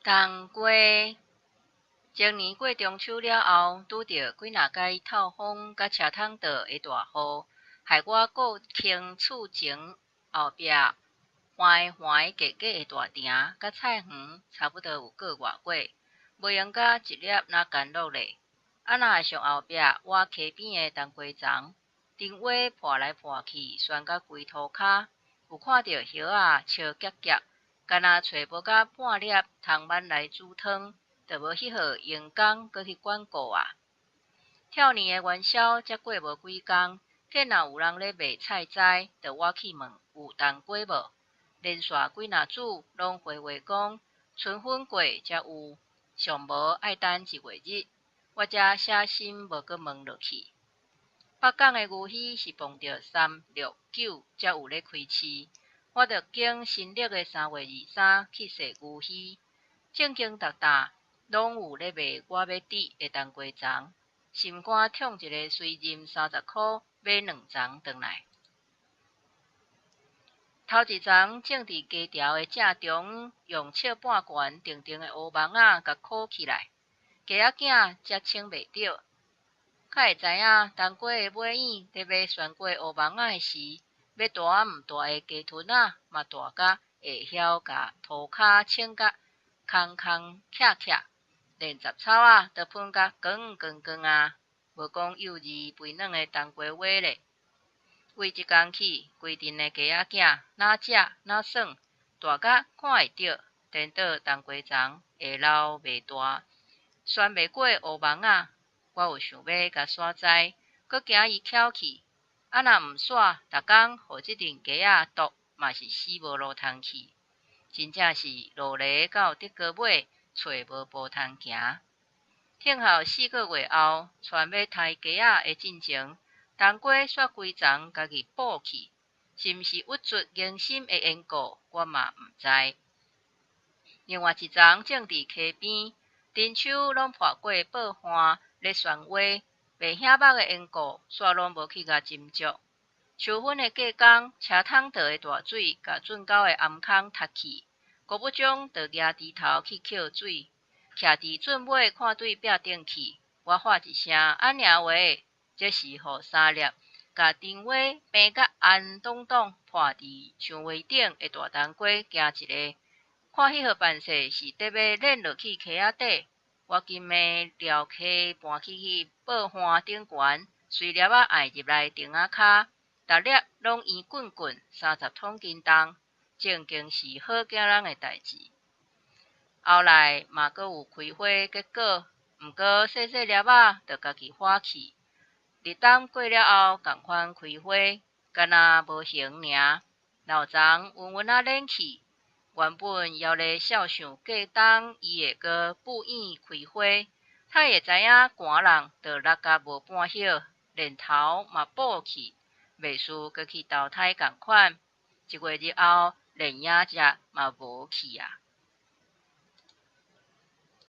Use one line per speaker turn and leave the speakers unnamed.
冬瓜。前年過中秋了後，拄著幾若擺透風佮車桶道的大雨，害我顧清厝前後壁橫橫結結的大埕佮菜園，差不多有個外月，無閒甲一粒若乾落咧。啊若會上後壁倚溪邊的冬瓜叢，藤葳破來破去，旋甲規塗跤，有看著葉仔笑夾夾，敢若揣無甲半粒通挽來煮湯，就無彼號閒工閣去管顧矣。跳年的元宵才過無幾工，見若有人咧賣菜齋，就倚去問有冬瓜無？連紲幾若組攏回話講，春分過才有，上無愛等一月日，我才寫心無閣問落去。北港的牛墟是碰著三、六、九才有咧開市，我就揀新曆的3月23去踅牛墟，正經逐擔攏有咧賣我欲佇的冬瓜欉，心肝痛一个隨任30箍買兩欉轉來。頭一欉種佇街條的正中央，用尺半懸長長的烏網仔共箍起來，雞仔囝才穿袂著。較會知影冬瓜的尾影咧欲旋過烏網仔的時，欲大毋大的雞豚仔嘛大甲會曉共塗跤穿甲空空隙隙，連雜草仔都噴甲光光光矣，無講幼稚肥嫩的冬瓜葳咧。為這工起，規陣的雞仔囝哪食哪耍，大甲看會著，顛倒冬瓜欉會老袂大，旋袂過烏網仔。我有想欲共徙栽，閣驚伊翹去。啊若毋徙，逐工予這陣雞仔啄嘛是死無路通去。真正是路犁到竹篙尾，揣無步通行。等候4個月後，賰欲刣雞仔的進前，冬瓜煞規叢家己菢去，是毋是鬱卒迎新的緣故，我嘛毋知。另外一叢種佇溪邊，田秋攏破過報岸咧旋葳，袂顯目的緣故，煞攏無去共斟酌。秋分的隔工，車桶道的大水共圳溝的頷空窒去，郭武忠就舉鋤頭去抾水，徛佇圳尾看對壁頂去。我喊一聲按爾話，這時雨三粒，共藤葳平甲絚當當破佇牆圍頂的大冬瓜驚一下，看彼號扮勢是得欲輾落去溪仔底。我緊欲撩溪盤起去報岸頂懸，隨粒仔按入來亭仔跤，逐粒攏圓滾滾，30公斤重，正經是好驚人的代誌。後來嘛閣有開花結果，毋過細細粒仔就家己花去。立冬過了後，仝款開花，敢若無形爾，老欉穩穩仔輾去。原本猶咧笑想過冬伊會閣布湧開花，哪會知影寒人就落甲無半葉，連頭嘛菢去，袂輸閣去投胎仝款。一月日後，連影隻嘛無去矣。